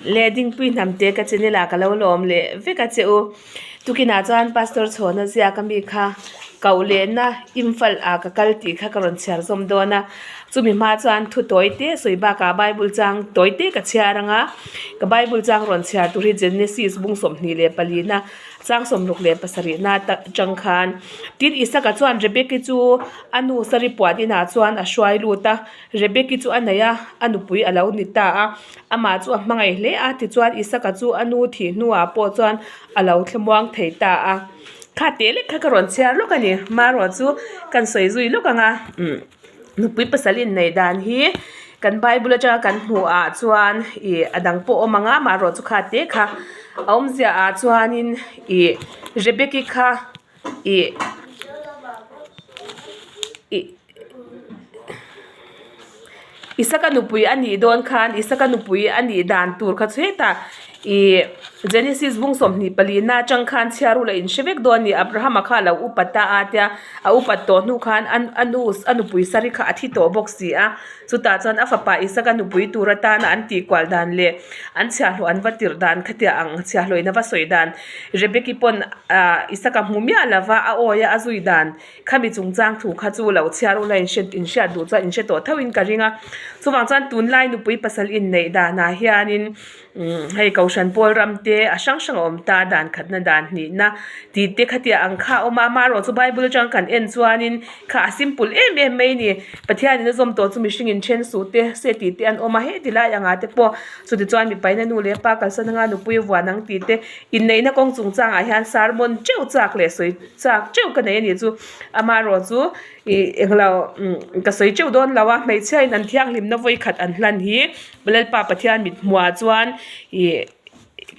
Le Dingpui hnamte ka channel ah ka lo lawm leh vek a che u. Tukinah chuan Pastor Chhawna ziak a mi kha koh lehna Imphal ah ka kal tih kha ka rawn chhiar zawm dawn a. Chumi hma chuan thu tawi te sawi bakah Bible chang tawi te ka chhiar ang a. Ka Bible chang rawn chhiar tur hi Genesis bung 24 na chang 67 na atang khan. Tin Isaka chuan Rebeki chu a nu Sari puan inah chuan a hruai lut a. Rebeki chu a nei a, a nupui a lo ni ta a. Amah chu a hmangaih hle a, tichuan Isaka chu a nu thih hnuah pawh chuan a lo thlamuang thei ta a. Kha teh lek kha ka rawn chhiar lawk a ni, marawh chu kan sawi zui lawk ang a. Umm nupui pasal inneih dan hi kan Bible atanga kan hmuh ah chuan ih a dang pawh a awm ang a, marawh chu kha teh kha a awmzia ah chuanin ih Rebeki kha ih ih. Isaka nupui a nih dawn khan Isaka nupui a nih dan tur kha chu hetah ih Genesis bung 24 na atang khan chhiar ula in hre vek dawn a ni. Abrahama kha a lo upat ta a tia a upat tawh hnu khan a a nu a nupui Sari kha a thi tawh bawk si a chutah chuan a fapa Isaka nupui tur atana an tih kual dan leh an chhiahhlawh an va tirh dan khatia ang chhiahhlawh in a va sawi dan Rebeki pawn ah Isaka hmu miah lova a awi a a zui dan. Khami chungchang thu kha chu lo chhiar ula in hre in hriat duh chuan in hre tawh tho in ka ring a. Chuvang chuan tunlai nupui pasal inneih danah hianin umm hei Kohhran pawl ram te a hrang hrang a awm ta dan khatna dan hnihna tih te khatia ang kha a awm a. Amaherawhchu chu Bible atang kan en chuanin kha a simple em em mai a ni. Pathianin a zawm tawh chu mihring in then suh te se tih te an awm a heti lai angah te pawh chutichuan mipaina nu leh pa kalsan anga nupui vuan ang tih te inneihna kawng chungchangah hian sermon teuh chak leh sawi Chak teuh ka nei a nih chu amaherawh chu ih englo ka sawi teuh dawn lo a hmeichhia in an thianghlimna vawi khat an hlan hi Lalpa Pathian mit hmuh ah chuan ih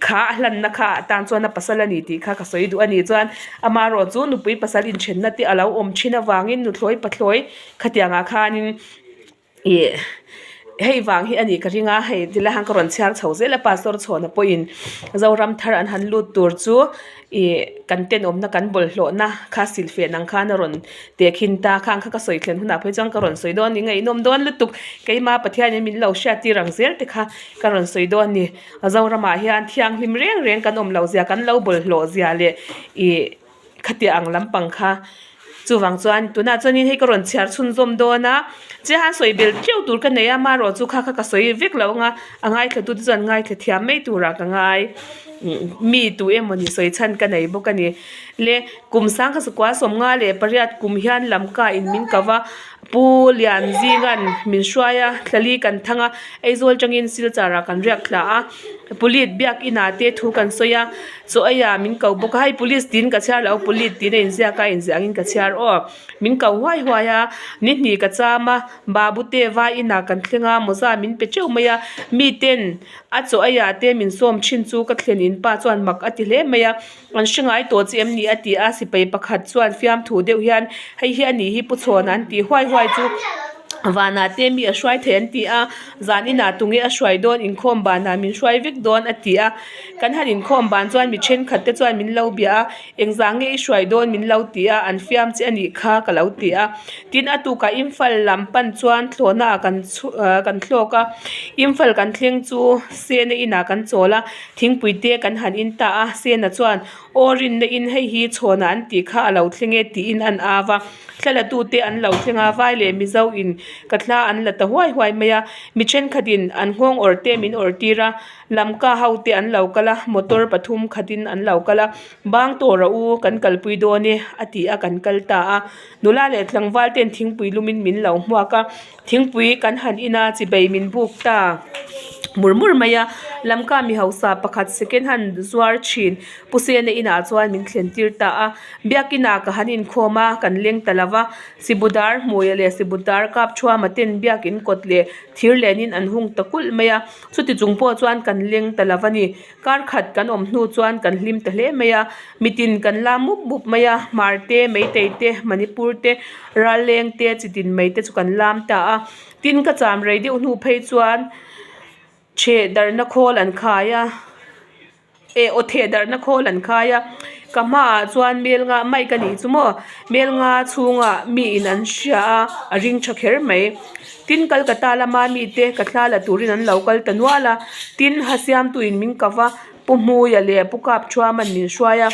kha a hlanna kha a tan chuan a pasal a ni tih kha ka sawi duh a nih chuan amaherawh chu nupui pasal inthenna te a lo awm thin avangin nuthlawi pathlawi khatiang ah khanin. Ih hei vang hi a nih ka ring a hei tilai hian ka rawn chhiar chho zel a pastor chhawna pawhin zoram thar an han lut tur chu ih kan tenawmna kan bawlhhlawhna kha silhfen ang khan a rawn tehkhin ta khang kha ka sawi thlen hunah phei chuan ka rawn sawi dawn a ni ngaihnawm dawn lutuk keima Pathianin min lo hriattir ang zel te kha ka rawn sawi dawn a ni zoramah hian thianghlim reng reng kan awm loh zia kan lo bawlhhlawh zia leh ih. Khatiang ang lampang kha chuvang chuan tunah chuanin hei ka rawn chhiar chhunzawm dawn a chiahan sawi belh teuh tur ka nei a amaherawh chu kha kha ka sawi vek lo ang a a ngaithla tu te chuan ngaithla thiam mai turah ka ngai mi tu emawni sawi chhan ka nei bawk a ni le kum sangkha sakua 58 kum hian lamka in min ko va Pu Lian Zingan min hruai a thlali kan thang a Aizawl tangin Silchar ah kan riak thla a Pulit biak inah te thu kan sawi a chaw ei ah min ko bawk a hei police tiin ka chhiar loh pulit tiin a inziak a inziah angin ka chhiar aw min ko huai huai a ni hnih ka cham a babu te vai inah kan thleng a mawza min pe teuh mai a mi ten a chaw ei ah te min sawm thin chu ka thlen in pa chuan mak a ti hle mai a. An hre ngai tawh che em ni a ti a, sipai pakhat chuan fiamthu deuh hian hei hi a nih hi Pu Chhawna an tih huai huai chu vanah te mi a hruai thei an ti a, zan inah tunge a hruai dawn inkhawm banah min hruai vek dawn a ti a, kan han inkhawm ban chuan mi thenkhat te chuan min lo bia a, engzah nge i hruai dawn min lo ti a, an fiam che a nih kha ka lo ti a, tin a tukah Imphal lam pan chuan thlawhna ah kan kan thlawk a, Imphal kan thleng chu Sena inah kan chawl a. Thingpui te kan han in ta a, Sena chuan aw rinna in hei hi chhawnah an tih kha a lo thleng e tiin an au a, thlalatu te an lo thleng a, vai leh Mizo in ka thla an la ta huai huai mai a, mi thenkhat in an nghawng awrh te min awrh tir a, Lamka ho te an lo kal a, motor pathum khat in an lo kal a, bang tawh rawh u kan kalpui dawn e a ti a kan kal ta a, nula leh tlangval ten thingpui lum in min lo hmuak a. Thingpui kan han in a chibei min buk ta mur mur mai a Lamka mi hausa pakhat second hand zuar thin Pu Sena inah chuan min thlen tir ta a biakinah ka han inkhawm a kan leng ta lo va Sibudar hmuia leh Sibudar kap thuama ten biakin kawt leh thir lenin an hung ta kulh mai a chuti chung pawh chuan kan leng ta lo va ni. Kar khat kan awm hnu chuan kan hlim ta hle mai a, mitin kan la mup mup mai a, Hmar te, Meitei te, Manipur te, Ralleng te, chitin mai te chu kan lam ta a. Tin ka cham rei deuh hnu phei chuan chheh darhna khawl an khai a, eh aw theh darhna khawl an khai a, Ka hmaah chuan mel nga mic a nih chu maw mel nga chhungah mi in an hria a a ring tha kher mai tin Kolkata lama mite ka thla la turin an lo kal ta nual a tin ha siamtu in min kau va Pu Hmuia leh Pu Kapthuaman min hruai a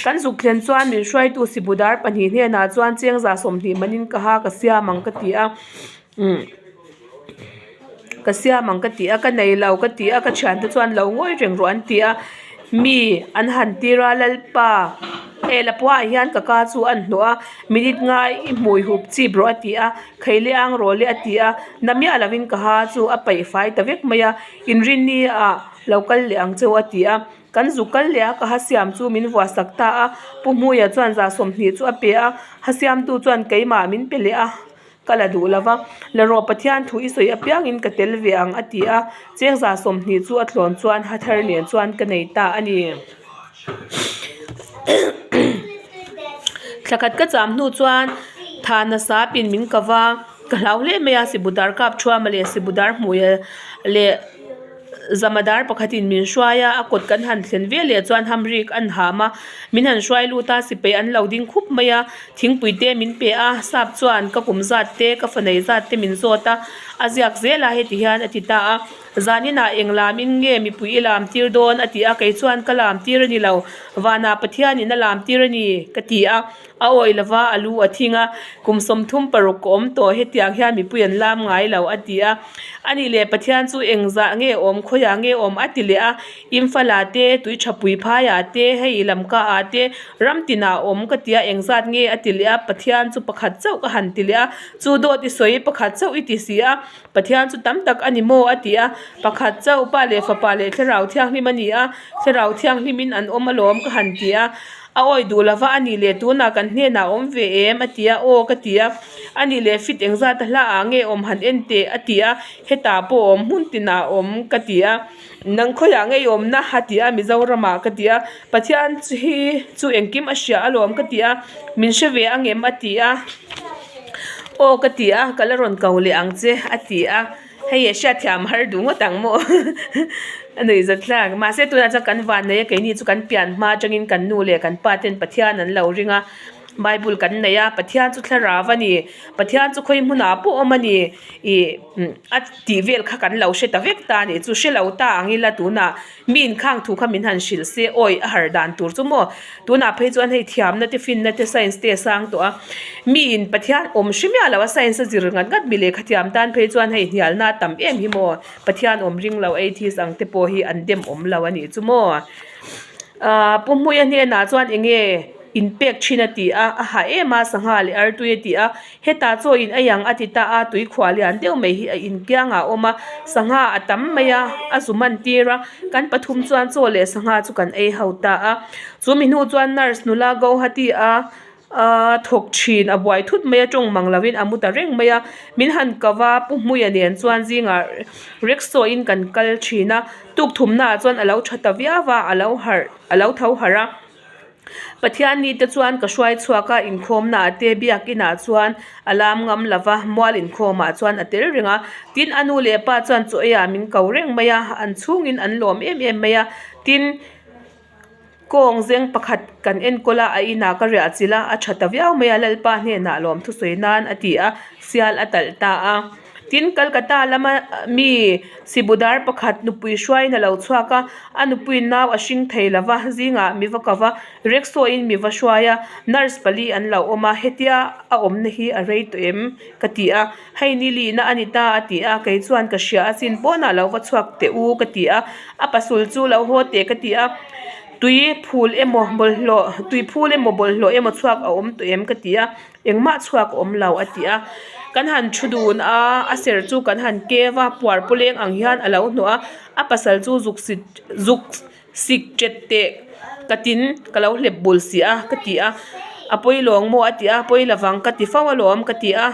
kan zuk thlen chuan min hruaitu Sibudar pahnih hnenah chuan chengza 20 manin ka ha ka siam ang ka ti a umm ka siam ang ka ti a ka nei lo ka ti a ka thiante chuan lo ngawi reng rawh an ti a mi an han tir a Lalpa hei lapua ah hian ka ka chu an hnawh a minute ngai i hmui hup chip rawh a ti a kheile ang rawh le a ti a na miah lovin ka ha chu a paih fai ta vek mai a inrinni ah lo kal leh ang cheu a ti a kan zuk kal leh a ka ha siam chu min vuah sak ta a Pu Hmuia chuan za 20 chu a pe a ha siamtu chuan keimah min pe leh a. Ka la duh lo va, la rawh Pathian thu i sawi apiangin ka tel ve ang a ti a, chengza 20 chu a tlawn chuan ha thar nen chuan ka nei ta a ni. Thlakhat ka cham hnu chuan Thana sapin min ka va, ka hlau hle mai a, Sibudar kap thuama leh Sibudar hmuia leh Zamadar pakhatin min hruai a, a kawt kan han thlen ve leh chuan hamrik an ham a, min han hruai lut a, sipai an lo ding khup mai a, thingpui te min pe a, sap chuan ka kum zat te, ka fa nei zat te min zawt a, a ziak zel a heti hian a ti ta a, zaninah eng lamin nge mipui i lam tir dawn a ti a, kei chuan ka lam tir a ni lo, vanah Pathianin a lam tir a ni ka ti a, a awih lova a lu a thing a, kum 36 ka awm tawh hetiang hian mipui an lam ngai lo a ti a. A nih leh Pathian chu eng zah nge awm, khawiah nge awm a ti leh a, Imphal-ah te, Tuichapui phaiah te, hei Lamka-ah te, ram tinah awm ka ti a, eng zat nge a ti leh a, Pathian chu pakhat chauh ka han ti leh a, chu dawt i sawi pakhat chauh i ti si a, Pathian chu tam tak a ni maw a ti a, pakhat chauh Pa leh Fapa leh Thlarau Thianghlim a ni a, Thlarau Thianghlimin an awm alawm ka han ti a, a awi duh lova a nih leh tunah kan hnenah a awm ve em a ti a, aw ka ti a. A nih leh fit engzat a hla ah nge awm han en teh a ti a, hetah pawh awm hmun tinah awm ka ti a, nang khawiah ngei awmna a ti a Mizoram ah ka ti a, Pathian hi chu engkim a hria alawm ka ti a, min hre ve angem a ti a, aw ka ti a, ka la rawn ko leh ang che a ti a, hei a hriatthiam har duh ngawt ang maw a nuih zat hlak, mahse tunah chuan kan van nei a keini chu kan pian hma atangin kan nu leh kan pa ten Pathian an lo ring a. Bible kan nei a, Pathian chu thlarau a ni, Pathian chu khawi hmunah pawh awm a ni ih a tih vel kha kan lo hre ta vek ta a nih chu hre lo ta ang ila tunah mi inkhang thu kha min han hrilh se awi a har dan tur chu maw tunah phei chuan hei thiamna te finna te science te a sang tawh a mi in Pathian awm hre miah lo a science a zir ngat ngat mi lehkha thiam tan phei chuan hei hnialna a tam em hi maw Pathian awm ring lo atheist ang te pawh hi an dem awm lo a nih chu maw ah Pu Hmuia hnenah chuan eng nge. Inpek thin a ti a, a ha em a, sangha leh artui a ti a, hetah chaw in ei ang a ti ta a, tui khuah lian deuh mai hi a inkiangah a awm a, sangha a tam mai a, a zu man tir a, kan pathum chuan chaw leh sangha chu kan ei ho ta a, chu mi hnu chuan nurse nula Guwahati a a thawk thin a buai thut mai a, tawng mang lovin a mu ta reng mai a, min han kau a, Pu Hmuia nen chuan zingah rickshaw in kan kal thin a, tuk thumnaah chuan a lo tha ta viau a, a lo harh a lo tho harh a. Pathian ni te chuan ka hruai chhuak a, inkhawmna ah te biakin ah chuan a lam ngam lo va, mual inkhawm ah chuan a tel reng a. Tin, a nu leh pa chuan chaw ei ah min ko reng mai a, an chhungin an lawm em em mai a. Tin, kawng zeng pakhat kan enkawl a, a inah ka riah chilh a, a tha ta viau mai a, Lalpa hnenah lawm thusawi nan a ti a, sial a talh ta a. Tin, Calcutta lama mi Sibudar pakhat nupui hruaiin a lo chhuak a, a nupuiin nau a hring thei lo va, zingah mi va kau va, rickshaw-in mi va hruai a, nurse pali an lo awm a, hetia a awmna hi a rei tawh em? ka ti a, hei ni lihna a ni ta a ti a, kei chuan ka hria a sin pawnah lo va chhuak teh u ka ti a, a pasul chu lo haw teh ka ti a, tui phul emaw bawlhhlawh tui phul emaw bawlhhlawh emaw chhuak a awm tawh em ka ti a. Engmah chhuak awm lo a ti a, kan han thu dun a, a ser chu kan han keu a, puar pawleng ang hian a lo hnawh a, a pasal chu zuk sit zuk sik tet teh ka tin ka lo hlep bul si a ka ti a, a pawi lawng maw a ti a, pawi lovang ka ti fo alawm ka ti a,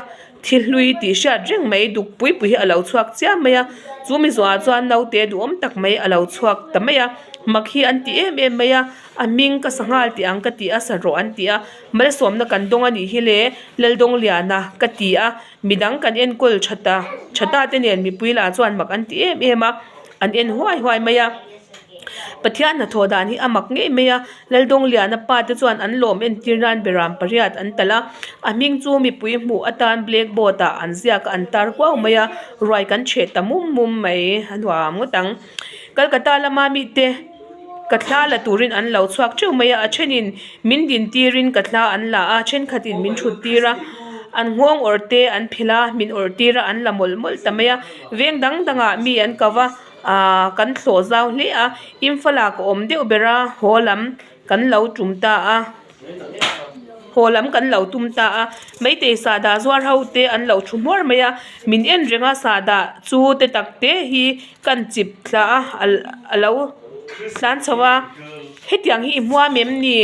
thi hlui tih hriat reng mai duk pui pui hi a lo chhuak chiam mai a, chu mi zawhah chuan naute duhawm tak mai a lo chhuak ta mai a, mak hi an ti em em mai a, a hming ka sanghal tih ang ka ti a, sa rawh an ti a. Malsawmna kan dawng a nih hi le, Laldawng-liana ka ti a, midang kan enkawl tha ta tha ta te nen mipui lah chuan mak an ti em em a, an en huai huai mai a. Pathian hnathawh dan hi a mak ngei mai a, Laldawngliana pa te chuan an lawm entir nan beram pariat an talh a, a hming chu mipui hmuh atan blackboard ah an ziak a an tar kuau mai a, ruai kan chheh ta mum mum mai a nuam ngawt ang. Kolkata lama mite ka thla la turin an lo chhuak theuh mai a, a thenin min din tirin ka thla an la a, thenkhatin min thut tir a, an nghawng awrh te an philh a, min awrh tir a an la mawlh mawlh ta mai a, veng dang dangah mi an ko va. Ahh kan thlawh zau hle a Imphal ah ka awm deuh ber a haw lam kan lo tum ta a haw lam kan lo tum ta a maitei sahdah zuar ho te an lo thu hmuar mai a min en reng a sahdah chu te tak te hi kan chip thla a a lo tlan chho a hetiang hi i hmuam em ni?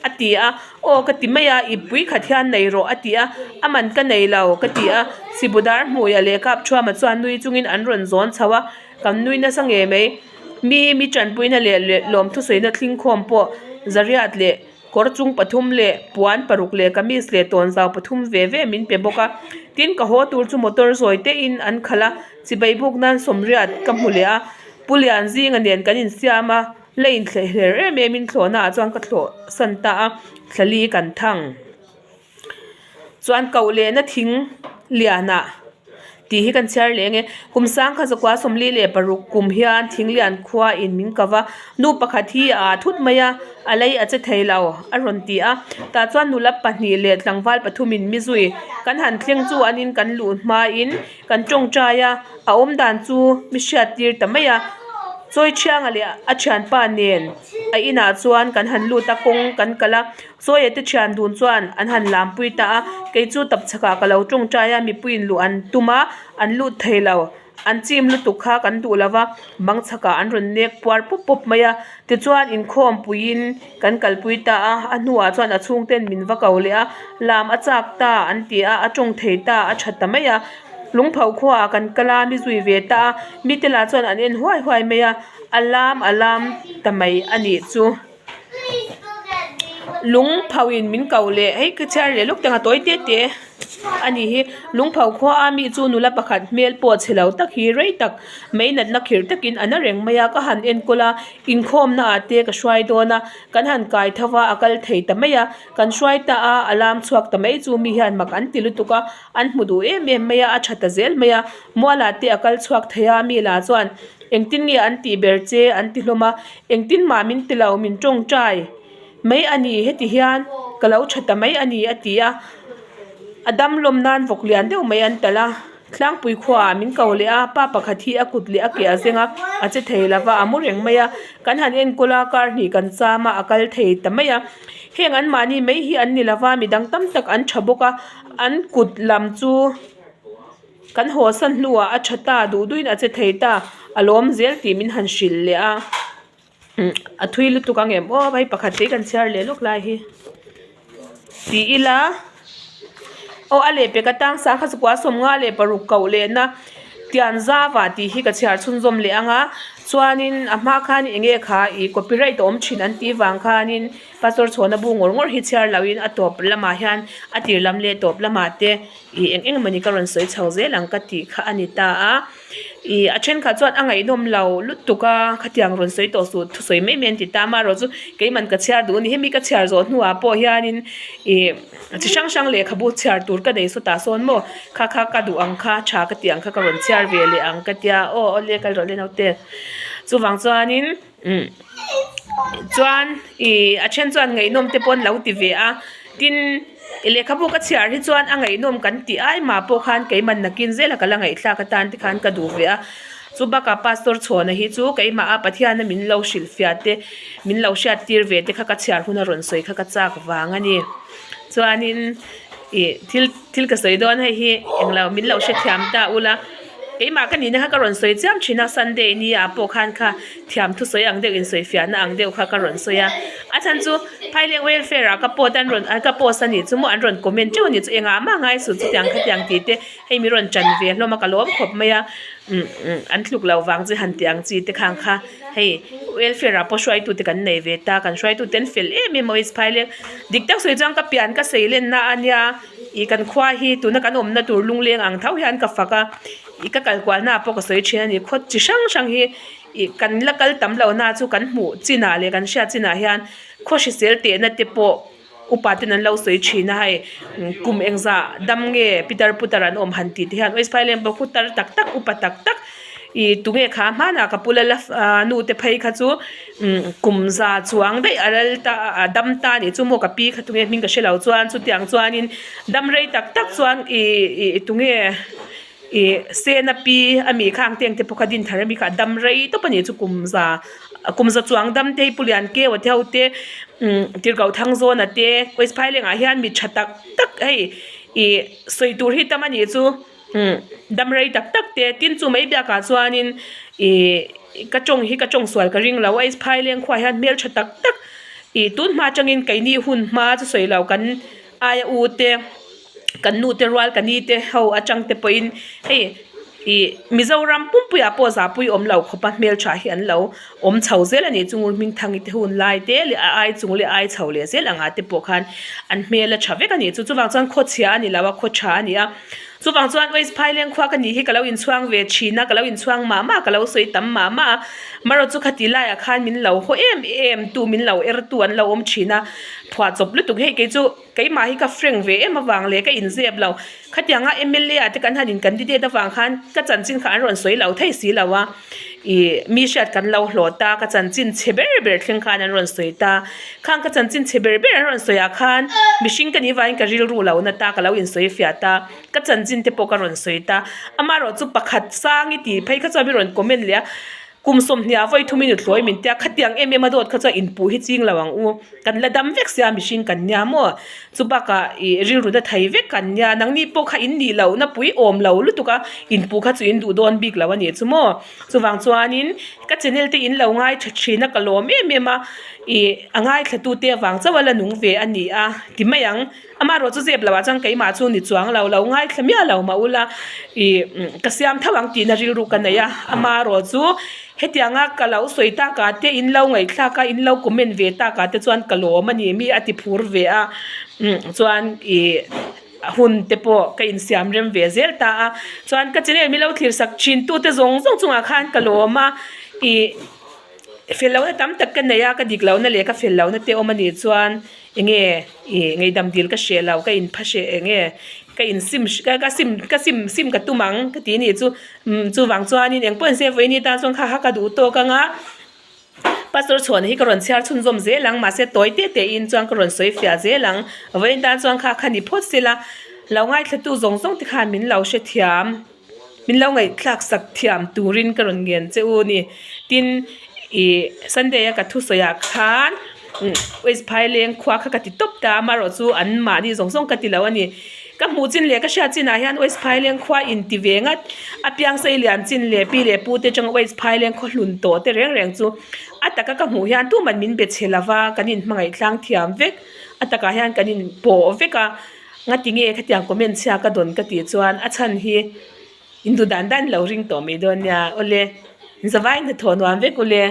A ti a, Aw ka ti mai a, i pui khat hian nei rawh a ti a, a man ka nei lo ka ti a, Sibudar hmuia leh Kapthuama chuan nui chungin an rawn zawn chho a, kan nui nasa nge mai. Mi mi tanpuina leh lawmthusawina thlingkhawm pawh zariat leh kawr chung pathum leh puan paruk leh kamis leh tawnzau pathum ve ve min pe bawk a, tin ka haw tur chu motor zawi tein an khalh a, chibai buk nan sawmriat ka hmu leh a, Pu Lianzinga nen kan insiam a. La inthleh hler em em in thlawhna ah chuan ka thlawh san ta a, thlali kan thang. Chuan koh lehna thing lian ah tih hi kan chhiar leh ang e. Kum sangkha zakua sawmli leh paruk kum hian thing lian khua in min kava. Nu pakhat hi a ah thut mai a, a lei a che thei lo a rawn ti a. Tah chuan nula pahnih leh tlangval pathum in mi zui kan han thleng chu an in kan luh hma in Kan tawngtai a, a awm dan chu mi hriat tir ta mai a, Chawichhianga leh a thianpa nen a inah chuan kan han lut a, kawng kan kalh a, Chawia te thian dun chuan an han lampui ta a, kei chu tapchhakah ka lo tawngtai a, mipuiin luh an tum a, an lut thei lo, an chim lutuk kha kan duh lo va, bang chhakah an rawn nek puar pawp pawp mai a, tichuan inkhawm puiin kan kalpui ta a, a hnuah chuan a chhungten min va ko leh a, lam a chak ta an ti a, a tawng thei ta, a tha ta mai a, lungpho khuaah kan kal a, mi zui ve ta a, mite lah chuan an en huai huai mai a, a lam a lam ta mai a nih chu. Lungpho in min ko leh hei ka chhiar leh lawk teng a tawi te te a nih hi, lungpho khua a mi chu nula pakhat hmel pawh chhe lo tak hi rei tak mai natna khirh takin a na reng mai a, ka han enkawl a. Inkhawmna ah te ka hruai dawn a, kan han kai tho a, a kal thei ta mai a, kan hruai ta a, a lam chhuak ta mai chu mi hian mak an ti lutuk a, an hmu duh em em mai a, a tha ta zel mai a, mual ah te a kal chhuak thei a, mi lah chuan engtin nge an tih ber che an ti hlawm a, engtin mah min ti lo, min tawngtai mai a ni, heti hian ka lo tha ta mai a ni a ti a, a dam lawm nan vawk lian deuh mai an talh a. Tlangpui khuaah min ko leh a, pa pakhat hi a kut leh a ke a zeng a, a che thei lo va, a mu reng mai a, kan han enkawl a, kar hnih kan cham a, a kal thei ta mai a, heng anmahni mai hi an ni lo va, midang tam tak an tha bawk a, an kut lam chu kan haw san hnuah a tha ta, duh duhin a che thei ta, a lawm zel tih min han hrilh leh a, a thui lutuk ang em aw, hei pakhat te hi kan chhiar leh lawk lai hi ti ila aw a lehpek atang sangha chukua sawmnga leh paruk koh lehna tian zava tih hi ka chhiar chhunzawm leh ang a chuanin a hma khan eng nge kha ih copyright a awm thin an tih vang khanin pastor chhuahna bu ngawr ngawr hi chhiar loin a tawp lamah hian a tir lam leh tawp lamah te ih eng eng emawni ka rawn sawi chho zel ang ka tih kha a ni ta a. Ih a thenkhat chuan a ngaihnawm lo lutuk a khatiang rawn sawi tawh suh thusawi mai mai an ti ta a amaherawh chu keiman ka chhiar duh a ni hemi ka chhiar zawh hnuah pawh hianin ih chi hrang hrang lehkhabu chhiar tur ka nei sawtah sawn maw kha kha ka duh ang kha tha ka tih ang kha ka rawn chhiar ve leh ang ka tia aw awle kal rawh le naute chuvang chuanin umm chuan ih a then chuan ngaihnawm te pawh an lo ti ve a tin lehkhabu ka chhiar hi chuan a ngaihnawm kan tih ai mah pawh khan keimah nakin zela ka la ngaihthlak atan te khan ka duh ve a chu bakah pastor chhuana hi chu keimah a Pathiana min lo hrilhfiah te min lo hriat tir ve te kha ka chhiar huna rawn sawi kha ka chak vang a ni chuanin ih thil thil ka sawi dawn hei hi englo min lo hrethiam ta ula. Keimah ka nihna kha ka rawn sawi chiam thin a, Sunday ni ah pawh khan kha thiam thusawi ang deuh insawifiahna ang deuh kha ka rawn sawi a, a chhan chu Phaileng welfare ah ka post an rawn ka post a nih chu maw an rawn comment teuh a nih chu engah mah ngai suh chutiang khatiang tih te hei mi rawn chan ve hlawm a ka lawm khawp mai a umm umm an tluk lo vang che han tih ang chi te khang kha hei welfare ah pawh hruaitu te kan nei ve ta kan hruaitu te an fel em em a awih Phaileng dik tak sawi chuan ka pian ka sei lenna a nia. Ih kan khua hi tuna kan awmna tur lungleng ang tho hian ka fak a. Ih ka kal kual na ah pawh ka sawi thin a ni khaw chi hrang hrang hi ih kan la kal tam loh na chu kan hmuh chin ah leh kan hriat chin ah hian khaw hrisel teh na te pawh upa ten an lo sawi thin a hei kum engzah dam nge pitar putar an awm han tih te hian awih phai lem pawh putar tak tak upa tak tak ih tunge kha hmanah ka pu lal a nu te phei kha chu kum za chuang daih a lal ta a dam ta anih chu maw ka pi kha tunge hming ka hre lo chuan chutiang chuanin dam rei tak tak chuan ih ih tunge. Ih sena pi a mi kha ang te ang te pawh kha din thar a mi kha a dam rei tawp a nih chu kum za kum za chuang dam te hi pu lian keu a te ho te umm tirhkoh thang zawn a te kawi phai lengah hian mi tha tak tak hei ih sawi tur hi tam a nih chu umm dam rei tak tak te tin chu mai biakah chuanin ih ka tawng hi ka tawng sual ka ring lo a phai leng khuaah hian hmeltha tak tak ih tun hma atangin keini hun hma chu sawi lo kan aia u te. Kan nu te rual ka ni te ho atang te pawhin hei ih Mizoram pumpuiah pawh zahpui awm lo khawpa hmeltha hi an lo awm chho zel a nih chu ngur hming thangi te hun lai te leh a ai chung leh ai chho leh zel angah te pawh khan an hmel a tha vek a nih chu chuvang chuan khawchhia a ni lo a khawtha a ni a chuvang chuan West Phaileng khua ka nih hi ka lo inchhuang ve thin a ka lo inchhuang mah mah ka lo sawi tam mah mah a marawh chu khati laiah khan min lo haw em em tu min lo er tu an lo awm thin a phuahchawp lutuk hei kei chu. Keimah hi ka frank ve em avang leh ka inzep lo. Khatianga mla ah te kan han in candidate avang khan ka chanchin kha an rawn sawi lo thei si lo a. Ih mi hriat kan lo hlawh ta, ka chanchin chhe ber ber thleng khan an rawn sawi ta. Khang ka chanchin chhe ber ber an rawn sawi ah khan mihring ka nih vangin ka rilru lo na ta, ka lo insawi fiah ta. Ka chanchin te pawh ka rawn sawi ta. Amaherawh chu pakhat sang i tih phei kha chuan mi rawn comment leh a. Kum sawmhniah vawi thumin u thlawi min tia khatiang em em a dawt kha chuan inpuh hi ching lo ang u. Kan la dam vek sia mihring kan nia maw? Chu bakah ih rilru na thei vek kan nia nangni pawh kha in nih loh na pui awm lo lutuk a inpuh kha chu in duh dawn bik lo a nih chu maw? Chuvang chuanin ka channel te in lo ngai tha thin a ka lawm em em a ih a ngaithla tu te avang chauh a la nung ve a ni a ti mai ang. Amaherawh chu zep loh ah chuan keimah chu ni chuang lo lo ngaithla miah lo mah ula ih ka siam tho ang tihna rilru ka nei a amaherawh chu hetianga ka lo sawi takah te in lo ngaihthlak a in lo comment ve takah te chuan ka lawm a ni mi a ti phur ve a chuan ih hun te pawh ka insiam rem ve zel ta a chuan ka channel min lo thlir sak thin tu te zawng zawng chungah khan ka lawm a ih fel lohna tam tak ka nei a ka dik lohna leh ka fel lohna te awm a nih chuan. Enge ih ngeihdam dil ka hreh lo ka in pha hreh enge ka in sim ka ka sim ka sim sim ka tum ang ka ti nih chu umm chuvang chuanin eng pawh inse vawiin tan chuan kha kha ka duh tawk anga pastor chhuahna hi ka rawn chhiar chhunzawm zel ang mahse tawi te te in chuan ka rawn sawi fiah zel ang vawiin tan chuan kha kha ni phawt sela lo ngaithla tu zawng zawng te khan min lo hrethiam. Min lo ngaihthlak sak thiam turin ka rawn ngen che u ni. Tin, ih Sunday a ka thusawi ah khan West Phaileng khua kha ka ti tawp ta a, amaherawh chu an mahni zawng zawng ka ti lo a ni. Ka hmuh chin leh ka hriat chin ah hian West Phaileng khua in ti ve ngat a piang sei lian chin leh pi leh pu te atanga West Phaileng khaw hlun tawh te reng reng chu a taka ka hmuh hian tuman min be chhe lova kan inhmangaih tlang thiam vek a takah hian kan inpawh vek a. Ngati nge khatiang comment chhia ka dawn ka tih chuan a chhan hi in duh dan dan lo ring tawh mai dawn nia awle in zavai hnathawh nuam vek ule.